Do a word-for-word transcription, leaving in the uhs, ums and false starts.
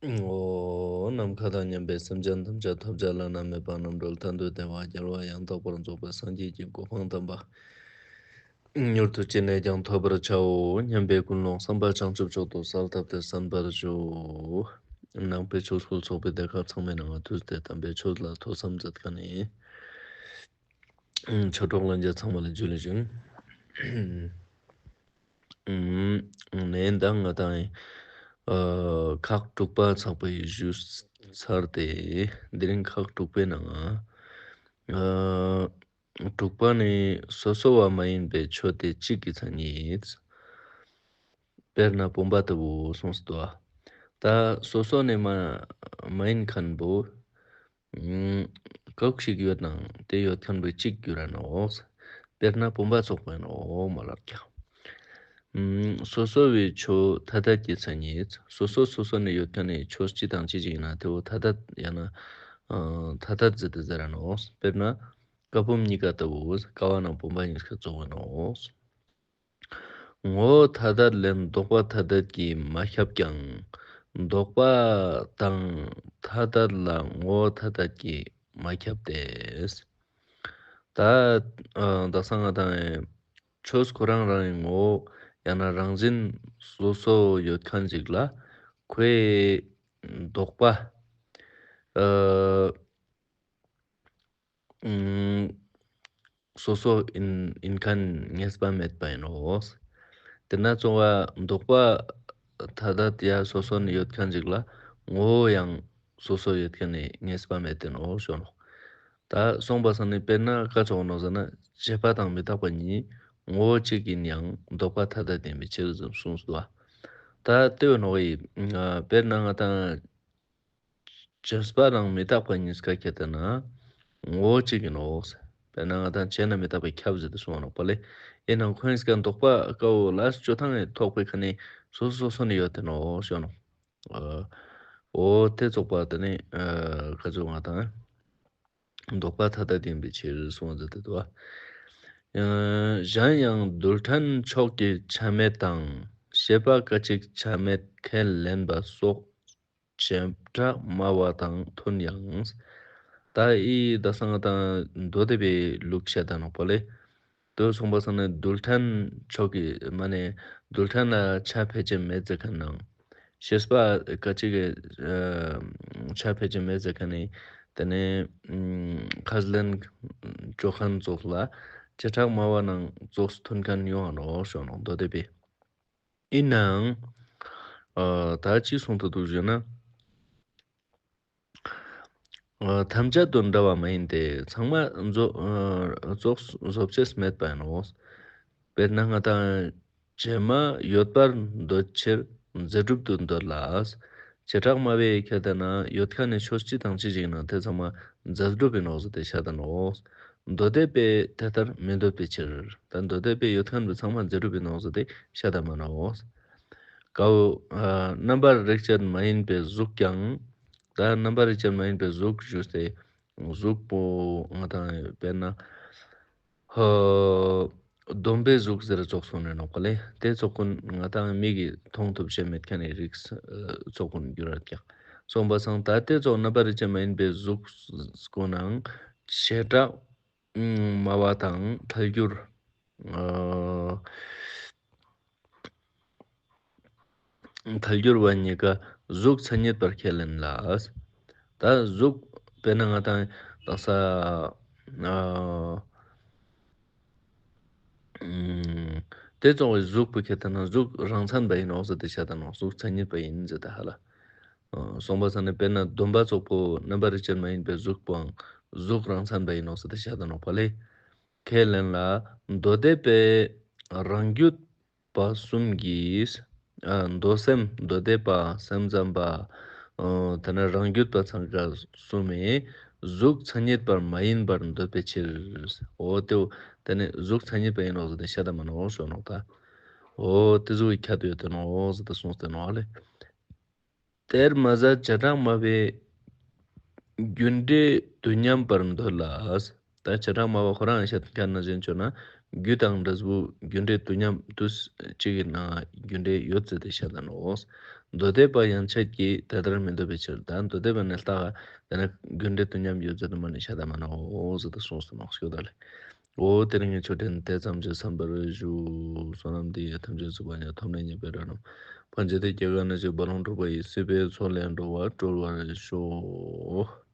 ཨོ། ནམ་མཁའ་དང་མཉམ་པའི་སེམས་ཅན་ཐམས་ཅད་ཐོབ་བྱ་བླ་ན་མེད་པ་རྣམ་གྲོལ་མཐར་ཐུག་བདེ་བ་རྒྱལ་བ་ཡང་དག་པར་རྫོགས་པའི་སངས་རྒྱས་ཀྱི་གོ་འཕང་དམ་པ། མྱུར་དུ་ཅི་ནས་ཀྱང་ཐོབ་པར་བྱའོ་སྙམ་པའི་ཀུན་སློང་བསམ་པ་བྱང་ཆུབ་མཆོག་ཏུ་གསལ་བཏབ་སྟེ་གསན་པར་ཞུ། ནང་པའི་ཆོས་སྐུལ་ཚོགས་པའི་སྡེ་ཁག་ཚང་མའི་ནང་ང་ཐུགས་ཏེ་དམ་པའི་ཆོས་ལ་ཐོས་བསམ་མཛད་མཁན་ནི། ཆོས་གྲོགས་ལྷན་རྒྱས་ཚང་མ་ལ་ཇུ་ལེ་ཞུ། ནས་ད་ང་དང་ཨ་ཁག་དྲུག་པ་ཚགས་པའི་ཞུ་ཚར་ཏེ། དེ་རིང་ཁག་དྲུག་པའི་ནང་ཨ་དྲུག་པ་ནི་སོ་སོ་བ་མ་ཡིན་པའི་ཆོས་དེ་གཅིག་གི་མཚན་ཉིད། དཔེར་ན་བུམ་པ་ལྟ་བུ་གསུངས་སོ། ད་སོ་སོ་ནས་མ་མ་ཡིན་མཁན་པོ། ཨུམ། སྐབས་ཤིག་ཡོད་ནའང་དེ་ཡོད་མཁན་པོ་གཅིག་གྱུར་ར་ནོག་དཔེར་ན་བུམ་པ་ཚོགས་པ་ཡིན་ནོག་མ་ལབ་ཀྱང་། ཨུམ། སོ་སོ་བའི་ཆོས་ཐ་དད་ཀྱི་མཚན་ཉིད། སོ་སོ་སོ་སོ་ནས་ཡོད་མཁན་ནི་ཆོས་སྤྱི་དང་སྤྱི་གཅིག་ཡིན་ན་དེ་བོ་ཐ་དད་ཡང་ན་ཨ་ཐ་དད་ཟེར་ཏེ་ཟེར་ར་ནོག་དཔེར་ན་ཀ་བུམ་གཉིས་ཀ་ལྟ་བུ་ཀ་བ་ནང་བུམ་པ་གཉིས་ཀ་ཚོགས་པ་ཡིན་ནོག་ངོ་བོ་ཐ་དད་ལས་ལྡོག་པ་ཐ་དད་ཀྱིས་མ་ཁྱབ་ཀྱང་། ལྡོག་པ་དང་ཐ་དད་ལ་ངོ་བོ་ཐ་དད་ཀྱིས་མ་ཁྱབ་སྟེ། ད་ཨ་དག་ས་ང་དང་ཆོས་ཁོ་རང་རང་གི་ངོ་བོ་ཡང་ན་རང་བཞིན་སོ་སོ་ཡོད་མཁན་ཅིག་ལ་ཁོའི་ལྡོག་པ་ཨ་ཨུམ། སོ་སོ་ཡིན་ཡིན་མཁན་ངེས་པ་མེད་པ་ཡིན་ནོ། དེ་ན་ཚོ་བ་ལྡོག་པ་ཐ་དད་ཡ་སོ་སོ་ནས་ཡོད་མཁན་ཅིག་ལ་ངོ་བོ་ཡང་སོ་སོ་ཡོད་མཁན་ནི་ངེས་པ་མེད་དེ་ནོ་ཞོ་ནོ། ད་སོང་པ་སང་ནི་དཔེར་ན་ཀ་ཚོགས་ནོ་ཟེར་ན་བྱས་པ་དང་མི་རྟག་པ་གཉིས་ངོ་བོ་གཅིག་ཡིན་ཡང་ལྡོག་པ་ཐ་དད་ཡིན་པའི་ཕྱིར་ཟེར་གསུངས་སོ། ད་ལྟོས་ནོ་ཡི་དཔེར་ན་ང་དང་། བྱས་པ་དང་མི་རྟག་པ་གཉིས་ཀ་ཁྱེར་ཏེ་ན་ངོ་བོ་གཅིག་ཡིན་ནོ། དཔེར་ན་ང་དང་བྱས་ན་མི་རྟག་པའི་ཁྱབ་ཟེར་ཏེ་གསུངས་ནོག་པ་ལེ། ཡིན་ནའང་ཁོ་གཉིས་ཀ་ལྡོག་པ་ཀ་བོ་ལ་སྤྱོད་སྟངས་ཐོག་པའི་ཁ་ནས་སོ་སོ་སོ་ནས་ཡོད་དེ་ནོ་ཞོ་ནོ། ཨ་འོ་དེ་ཚོགས་པ་དེ་ནི་ཨ་ཁ་ཚུགས་ང་དང་ལྡོག་པ་ཐ་དད་ཡིན་པའི་ཕྱིར་གསུངས་ཟེར་ཏེ་འདུག་བ། ཨ་གཞན་ཡང་རྡུལ་ཕྲན་མཆོག་གི་ཆ་མེད་དང་ཤེས་པ་སྐད་ཅིག་ཆ་མེད་ཁས་ལེན་པ་སོགས། བྱེ་བྲག་སྨྲ་བ་དང་མཐུན་ཡང་། ད་ཨི་ད་སང་དང་མདོ་སྡེ་པའི་ལུགས་བཤད་ད་ནོག་པ་ལེ། དོ་གསུངས་པ་སང་ནས་རྡུལ་ཕྲན་མཆོག་གི་མ་ནས་རྡུལ་ཕྲན་ལ་ཆ་ཕལ་ཆེར་མེད་ཟེར་མཁན་ནང་། ཤེས་པ་སྐད་ཅིག་གི་ཆ་ཕལ་ཆེར་མེད་ཟེར་མཁན་ནི་དེ་ནས་ཁས་ལེན་ཅོ་མཁན་ཙོགས་ལ་བྱེ་བྲག་སྨྲ་བ་ནང་ཙོགས་མཐུན་མཁན་ཡོང་ང་ནོག་ཞོ་ནོག་མདོ་སྡེ་པའི། ཡིན་ནའང་། ཨ་ད་ཅི་གསུང་དུ་འདུག་ཞུས་ན། ཨ་ཐམས་ཅད་དུ་འདྲ་བ་མ་ཡིན་ཏེ་ཚང་མ་རྫོགས་ཨ་རྫོགས་རྫོགས་ཆེས་མེད་པ་ཡིན་ནོ། དཔེར་ན་ང་དང་རྗེས་མ་ཡོད་པར་འདོད་ཕྱིར་རྫས་གྲུབ་ཏུ་འདོད་ལ། བྱེ་བྲག་སྨྲ་བས་ཁྱེར་ཏེ་ན་ཡོད་མཁན་ནི་ཆོས་སྤྱི་དང་སྤྱི་གཅིག་ན་དེ་ཚང་མ་རྫས་གྲུབ་ཡིན་ནོ་ཟེར་ཏེ་བཤད་ད་ནོ། མདོ་སྡེ་པས་དེ་ལྟར་མི་འདོད་པའི་ཕྱིར། ད་མདོ་སྡེ་པས་ཡོད་མཁན་དུ་ཚང་མ་རྫས་གྲུབ་ཡིན་ནོ་ཟེར་ཏེ་བཤད་ད་མ་ནོ། ཀའོ། ཨ་རྣམ་པར་རིག་བྱེད་མ་ཡིན་པའི་གཟུགས་ཀྱང་། ད་རྣམ་པར་རིག་བྱེད་མ་ཡིན་པའི་གཟུགས་ཞུས་ཏེ། གཟུགས་པོ་ང་དང་དཔེར་ན། ཧོ། སྡོམ་པའི་གཟུགས་ཟེར་ཙོགས་སོང་ནས་ནོག་པ་ལེ། དེ་ཙོགས་ཀུན་ང་དང་མིག་གིས་མཐོང་ཐུབ་བྱེད་མེད་མཁན་ནི་རིགས་ཙོགས་ཀུན་འགྱུར་ར་ཀྱང་། སོང་པ་སང་ད་དེ་ཙོགས་རྣམ་པར་རིག་བྱེད་མ་ཡིན་པའི་གཟུགས་ཀུན་ནང་བྱེ་བྲག་སྨྲ་བ་དང་ཐལ་འགྱུར། ཨ་ཐལ་འགྱུར་བ་གཉིས་ཀ་གཟུགས་མཚན་ཉིད་པར་ཁས་ལེན་ལ། ད་གཟུགས་དཔེར་ན་ང་དང་དག་ས་ཨ་དེ་ཙོགས་པའི་གཟུགས་པོ་ཁྱེར་ཏེ་ན་གཟུགས་རང་མཚན་པ་ཡིན་ནོ་ཟེར་ཏེ་བཤད་ད་ནོ། གཟུགས་མཚན་ཉིད་པ་ཡིན་ཟེར་ད་ཧ་ལ། སོང་པ་སང་ནས་དཔེར་ན་སྡོམ་པ་ཙོགས་པོ་རྣམ་པར་རིག་བྱེད་མ་ཡིན་པའི་གཟུགས་པོའང་གཟུགས་རང་མཚན་པ་ཡིན་ནོ་ཟེར་ཏེ་བཤད་ད་ནོག་པ་ལེ། ཁས་ལེན་ལ་མདོ་སྡེ་པས་རང་རྒྱུད་པ་གསུམ་གྱིས། ཨ་མདོ་སེམས་མདོ་སྡེ་པ་སེམས་ཙམ་པ། ཨ་དེ་ནས་རང་རྒྱུད་པ་ཚང་ཀ་གསུམ་མས་གཟུགས་མཚན་ཉིད་པར་མ་ཡིན་པར་འདོད་པའི་ཕྱིར། འོ་དེའོ་དེ་ནས་གཟུགས་མཚན་ཉིད་པ་ཡིན་ནོ་ཟེར་ཏེ་བཤད་ད་མ་ནོ་ཞོ་ནོག་ད། འོ་དེ་གཟུགས་ཀྱི་ཁྱད་དུ་ཡོད་དེ་ནོ་ཟེར་ཏེ་གསུངས་ཏེ་ནོ་ཨ་ལེ། དེར་མ་ཟད་བྱེ་བྲག་སྨྲ་བས་རྒྱུ་འབྲས་དུས་མཉམ་པར་འདོད་ལ། ད་བྱེ་བྲག་སྨྲ་བ་ཁོ་རང་བཤད་མཁན་ནང་བཞིན་བྱས་ན་རྒྱུ་དང་འབྲས་བུ་རྒྱུ་འབྲས་དུས་མཉམ་དུས་གཅིག་གི་ནང་རྒྱུ་འབྲས་ཡོད་ཚུལ་དེ་བཤད་ད་ནོ། མདོ་སྡེ་པ་ཡན་ཆད་ཀྱིས་དེ་ལྟར་མི་འདོད་པའི་ཕྱིར། ད་མདོ་སྡེ་པ་ནི་ལྟ་ག་དེ་ན་རྒྱུ་འབྲས་དོན་མཉམ་ཡོད་ཚད་དུ་མ་ནི་ཤ་ད་མ་ནོ་ཟེར་ཏེ་གསུངས་སོ་ནོ་ཞུ་ད་ལེ། འོ་དེ་རིང་གི་ཆོས་འབྲེལ་ནི་དེ་ཙམ་གྱིས་གསན་པར་ཞུ། བསོད་ནམས་འདི་ཡིས་ཐམས་ཅད་གཟིགས་པ་ཉིད། ཐོབ་ནས་ཉེས་པའི་དགྲ་རྣམས་ཕམ་བྱས་ཏེ། སྐྱེ་རྒ་ན་འཆིའི་རྦ་ཀློང་འཁྲུགས་པ་ཡི། སྲིད་པའི་མཚོ་ལས་འགྲོ་བ་སྒྲོལ་བར་ཤོག།